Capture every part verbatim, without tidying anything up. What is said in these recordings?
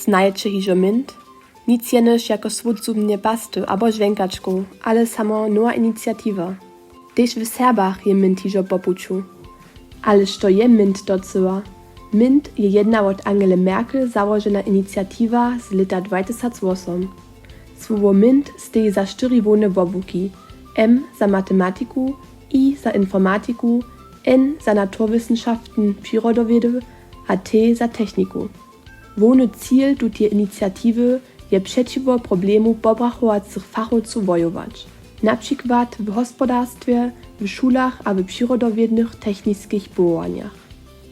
Znajeće hižo MINT? Nic jenož jako słódź zubneje pasty abo žwjenkačkow, ale samo nowa iniciatiwa. Tež w Serbach je MINT hižo po puću. Ale što je MINT docyła? MINT je jedna wot Angele Merkel załožena iniciatiwa z lěta dwatysacwosom. Słowo MINT steji za štyri hłowne wobłuki: M za matematiku, I za informatiku, N za naturwissenschaften, přirodowědy, a T za techniku. Hłowny cil tuteje iniciatiwy je přećiwo problemej pobrachowacych fachowcow wojować, na přikład w hospodarstwje, w šulach a w přirodowědnych techniskich powołanjach.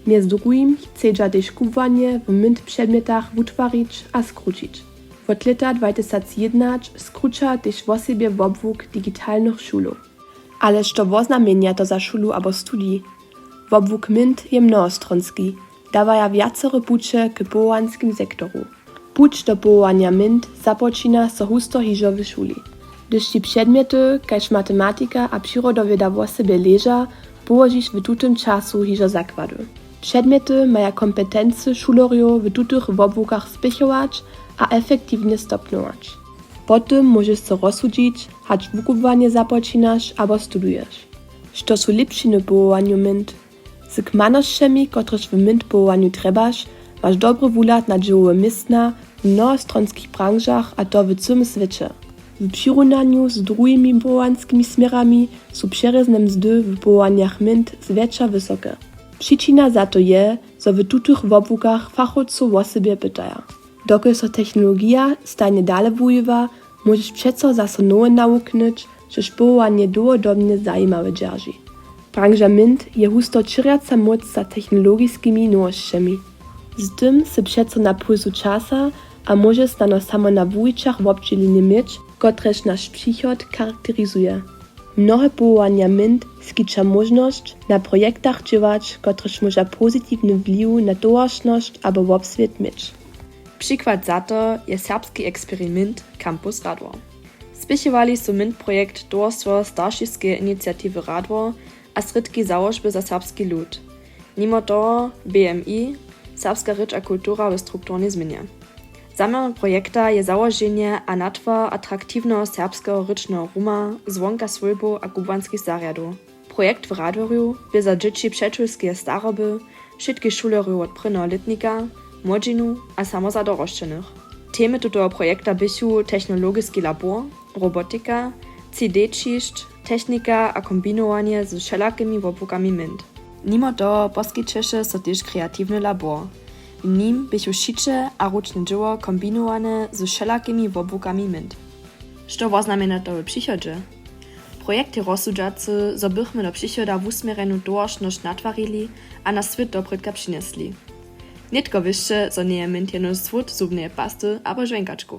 Mjez druhim chcedźa tež kubłanje w MINT předmjetach wutwarić a skrućić. Wot lěta dwatysacjědnaće skruća tež wosebje wobłuk digitalnych šulow. Ale što woznamjenja to za šulu abo studij? Wobłuk MINT je mnohostronski, dawaja wjacere puće k powołanskim sektoru. Puć do powołanja MINT započina so husto hižo w šuli. Hdyž ći předmjety kaž matematika a přirodowěda wosebje leža, połožiš w tutym času hižo zakłady. Předmjety maja kompetency šulerjow w tutych wobłukach spěchować a efektiwnje stopnjować. Po tym móžeš so rozsudźić, hač wukubłanje započinaš abo studuješ. Što su lěpšiny w powołanju MINT? Z kmanosćemi, kotrež w MINT powołanju trjebaš, maš dobry wuhlad na dźěłowe městna w mnohostronskich branžach, a to w cyłym swěće. W přirunanju z druhimi powołanskimi směrami su přerězne mzdy w powołanjach MINT zwjetša wysoke. Přičina za to je, zo w tutych wobłukach fachowcow wosebje pytaja. Dokelž so technologija stajnje dale wuwiwa, móžeš přeco zaso nowe nawuknyć, štož powołanje dołhodobnje zajimawe dźerži. Branža MINT je husto ćěrjaca móc za technologiskimi nowosćemi. Z tym sy přeco na pulsu časa a móžeš snano samo na wuwićach wobdźělenje měć, kotrež naš přichod charakterizuje. Mnohe powołanja MINT skića móžnosć, na projektach dźěłać, kotrež móža pozitiwny wliw na towaršnosć abo wobswět měć. Přikład za to je serbski eksperimint Campus Radwor. Spěchowali su MINT projekt Towarstwo staršiskeje iniciatiwy Radwor a srědki Załožby za serbski lud. Nimo toho B M I, Serbska rěč a kultura w strukturnej změnje. Zaměrom projekta je załoženje a natwar atraktiwneho serbskeho rěčneho ruma zwonka swójbow a kubłanskich zarjadow. Projekt w Radworju bě za dźěći předšulskeje staroby, wšitkich šulerjow wot prěnjeho lětnika, młodźinu a samo za dorosćenych. Temy tutoho projekta běchu technologiski labor, robotika, tři D ćišć, technika a kombinowanje z wšelakimi wobłukami MINT. Nimo toho poskićeše so tež kreatiwny labor. W nim běchu šiće a ručne dźěło kombinowane z wšelakimi wobłukami MINT. Što woznamjenja to w přichodźe? Projekt je rozsudźacy, zo bychmy do přichoda wusměrjenu towaršnosć natwarili a na swět doprědka přinjesli. Nětko wěsće, zo njeje MINT jenož słódź zubneje pasty abo žwjenkačkow.